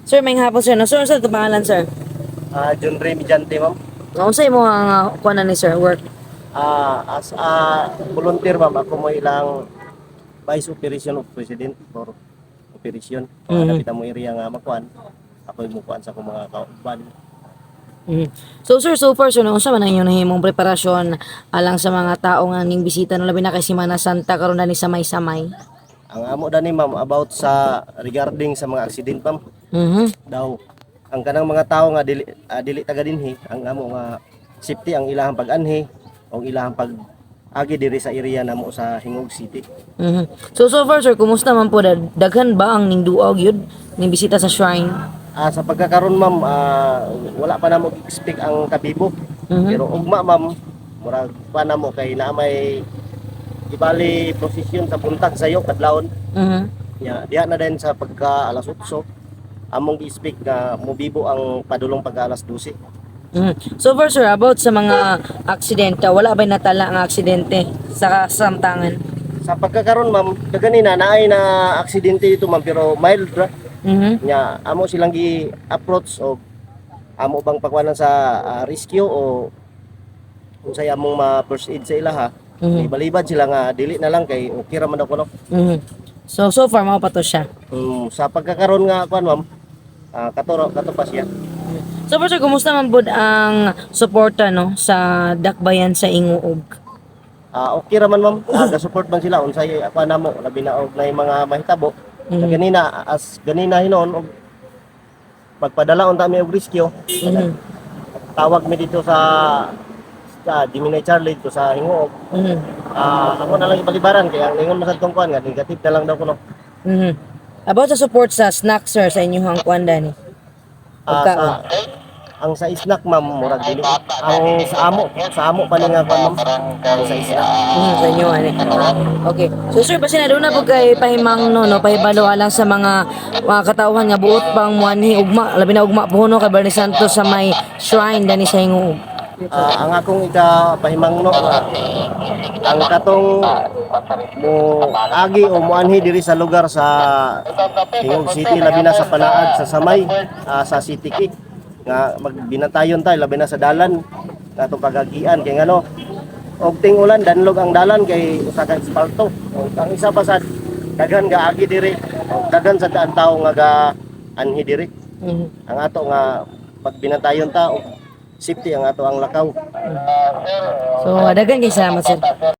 Sir, may hapon, sir. No, sir, unsa to pangalan, sir? John Ray Mijante, ma'am. Unsa imo ang kuan ni sir work? As a volunteer, ma'am, ako mo ilang Vice Operation of President for Operation. Dapit mo area nga makuan. Ako mo kuan sa akong mga kauban. So sir, so far sir, no, unsa man ang inyong nahimong preparasyon alang sa mga tao nga ning bisita, no, labi na kay Semana Santa karon ni sa Samay-samay? Ang amo dani, ma'am, about sa regarding sa mga accident, ma'am. Daw ang kanang mga tao nga dili dili taga dinhi, ang amo nga safety ang ilahang pag-anhi o ilahang pag agi diri sa area namo sa Gingoog City. So so far sir, kumusta man po, daghan ba ang ning duog yun ning bisita sa shrine? Sa pagkakaron, ma'am, wala pa namo expect ang kabibo. Pero ugma, ma'am, murag pa namo kay naa may ibali prosesyon sa buntag sayo kadlawon. Ya, diha na din sa pagka alas 8 among gi-expect nga mobibo ang padulong pagka alas 12. So far sir, about sa mga aksidente, wala ba natala ang aksidente sa kasamtangan? Sa pagkakaron, ma'am, kaganina naay na aksidente dito, ma'am, pero mild ra. Nya amo silang gi-approach o amo bang pagwanan sa rescue o kung say among ma first aid sa ilaha. Ibalibad sila nga dili na lang kay okay ra man daw kuno. So so far mao pa to siya. Sa pagkakaroon nga kuan, ma'am, kato kato pa siya. So far sir, kumusta man pud ang suporta, no, sa Dakbayan sa Inguog? Okay ra man, ma'am. Ga-support man sila unsay kuan namo labi na og nay mga mahitabo. Ganina as ganina hinon og pagpadala unta mi og rescue. Tawag mi dito sa sa Gemini Charlie dito sa Gingoog. Ako na lang ibalibaran kay ang ingon man sa tong kuan nga negative na lang daw kuno. About sa support sa snack sir sa inyong kuan dani? Sa ang sa snack, ma'am, murag dili ang sa amo pa ni nga kuan, ma'am, ang sa snack. Sa inyo ani. Okay. So sir, basta na doon na po kay pahimang no, no pahibalo alang sa mga katawhan nga buot pang muanhi ugma, labi na ugma po no kay Bernie Santos sa may shrine dani sa Gingoog. Ang akong ikapahimangno nga ang katong mo agi o moanhi diri sa lugar sa Gingoog City, labi na sa panaad sa Samay, sa City Kick, nga magbinantayon tayo labi na sa dalan nga atong pagagian kay ngano og ting ulan danlog ang dalan kay usa ka espalto. Og ang isa pa sa daghan ga agi diri og daghan sa daan tawo nga ga anhi diri. Ang ato nga pagbinantayon ta og safety ang ato ang lakaw. So, daghan kay salamat sir.